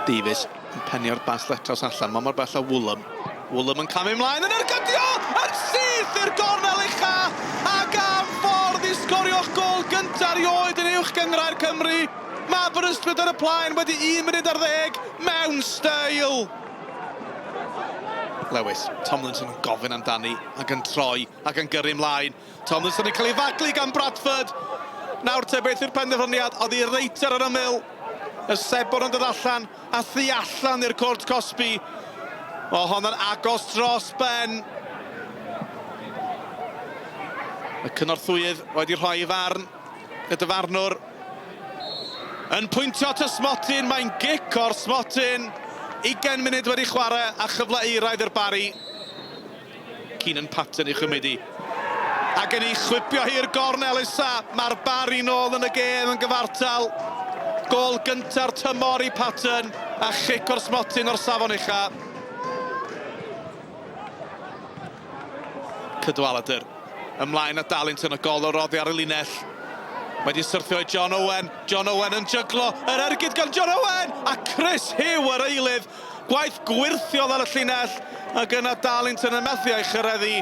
Davies yn penio'r bas letraws allan, mae mor bell â Woolham. Woolham yn camu ymlaen yn ergydio yn syth i'r gornel ucha ac am ffordd i sgorio'ch gôl gyntaf erioed yn Uwch Gynghrair Cymru. Mae Aberystwyth ar y plaen wedi 1 munud ar ddeg mewn steil. Lewis, Tomlinson yn gofyn amdani ac yn troi ac yn gyrru ymlaen. Tomlinson yn cael ei faglu gan Bradford. Nawr te beth yw'r penderfyniad? Oedd hi reit ar yr ymyl. Y sebon yn dod allan a thu allan i'r cwrt cosbi. O honno'n agos dros ben. Y cynorthwyydd wedi rhoi ei farn. Y dyfarnwr yn pwyntio at y smotyn. Mae'n gic o'r smotyn. 20 munud wedi chwarae a chyfle euraidd i'r Barri. Keenan Patton i'w chymryd hi. Ac yn ei chwipio hi i'r gornel isa. Mae'r Barri nôl yn y gêm yn gyfartal. Gôl gynta'r tymor i Patton a chic o'r smotyn o'r safon ucha. Cadwaladr ymlaen at Darlington, y gol o roddi ar y linell. Mae wedi syrthio i John Owen. John Owen yn jyglo yr ergyd gan John Owen! A Chris Hugh yr eilydd. Gwaith gwyrthiol ar y llinell ac yna Darlington yn methu a'i chyreddu.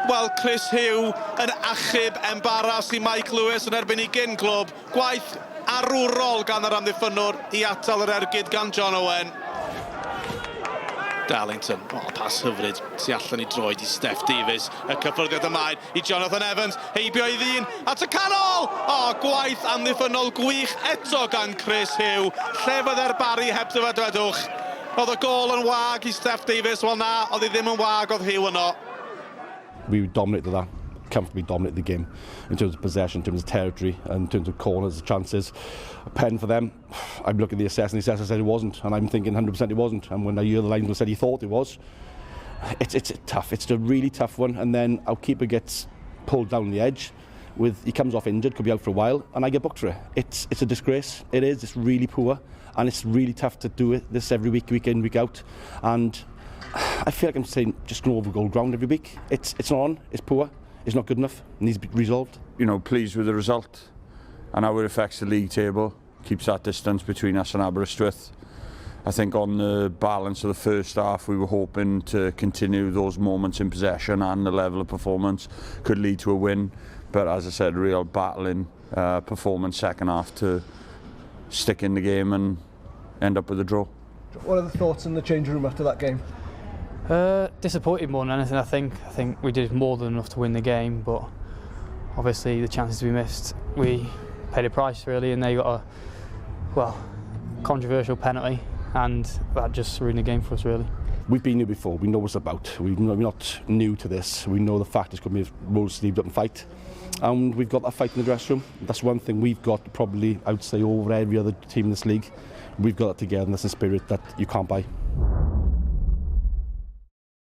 Wel, Chris Hugh yn achub embaras i Mike Lewis yn erbyn ei gyn glwb. Gwaith arwrol gan yr amddiffynnwr i atal yr ergyd gan John Owen. Darlington, o, oh, pas hyfryd, tu allan i droed i Steff Davies, y cyffyrddiad ymlaen i Jonathan Evans, heibio i ddyn, at y canol! O, oh, gwaith amddiffynnol gwych eto gan Chris Hugh, lle fydde'r Barri heb dy dwedwch? Oedd y gôl yn wag i Steff Davies, wel na, oedd hi ddim yn wag, oedd Hugh yno. We dominated that, comfortably dominated the game in terms of possession, in terms of territory, in terms of corners, chances. A pen for them, I'm looking at the assessor, and the assessor said it wasn't, and I'm thinking 100% it wasn't. And when I hear the linesman said he thought it was, it's, it's tough. It's a really tough one. And then our keeper gets pulled down the edge. With he comes off injured, could be out for a while, and I get booked for it. It's it's a disgrace. It is. It's really poor, and it's really tough to do it this every week, week in, week out. And I feel like I'm saying just going over gold ground every week. It's it's not on. It's poor. It's not good enough. It needs to be resolved. You know, pleased with the result and how it affects the league table. Keeps that distance between us and Aberystwyth. I think on the balance of the first half, we were hoping to continue those moments in possession and the level of performance could lead to a win. But as I said, real battling uh, performance second half to stick in the game and end up with a draw. What are the thoughts in the change room after that game? Uh, disappointed more than anything, I think. I think we did more than enough to win the game, but obviously the chances we missed, we paid a price really, and they got a well controversial penalty, and that just ruined the game for us really. We've been here before, we know what's about. We're not new to this. We know the fact it's going to be roll sleeved up and fight. And we've got that fight in the dressing room. That's one thing we've got probably, I would say, over every other team in this league. We've got that together and that's a spirit that you can't buy.